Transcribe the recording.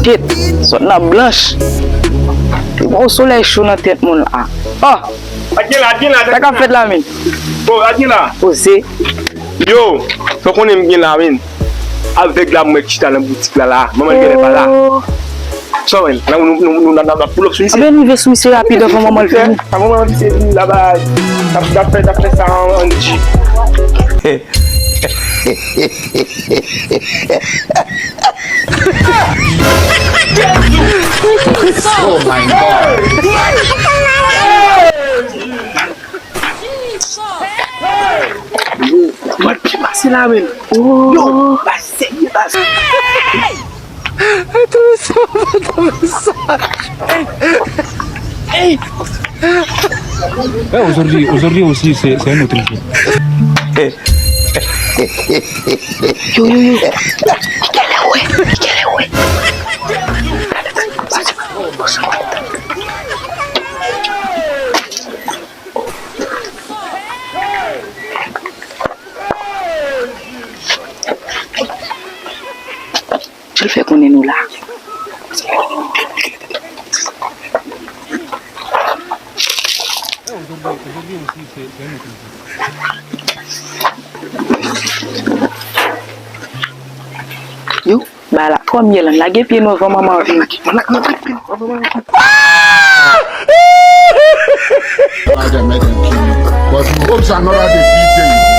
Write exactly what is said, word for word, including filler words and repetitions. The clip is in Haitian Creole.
Kèt, sòt nan blanch. Li gon solèy cho nan tèt moun la. Oh! Sa k ap fèt la, men? Oh, sa k gen la? Poze. Yo, sa w konnen m gen la, men? Avèg la, mwen k chita nan boutik la, la. Manman l genlè pa la. Oh. Sa w wè? Nou, nou, nou, nou, n ap, n ap pull up sou misye. Anben, rive sou misye rapid anvan manman l vini. Anvan manman misye vini la, ba, n ap, n ap fè, n ap fè sa an, an G. Oh my God. Yo, mwen pi pase la, men. Yo, ba serye, ba serye. Hey, aujourd'hui, aujourd'hui aussi, c'est, c'est un autre jour. Yo, yo, yo. Kèlè wè, kèlè wè. L fè konnen nou la. Yo, ba la, kòm yè lan, lage pye nou anvan manman an vini. Nobody made them kill me. But hope shall never defeat them.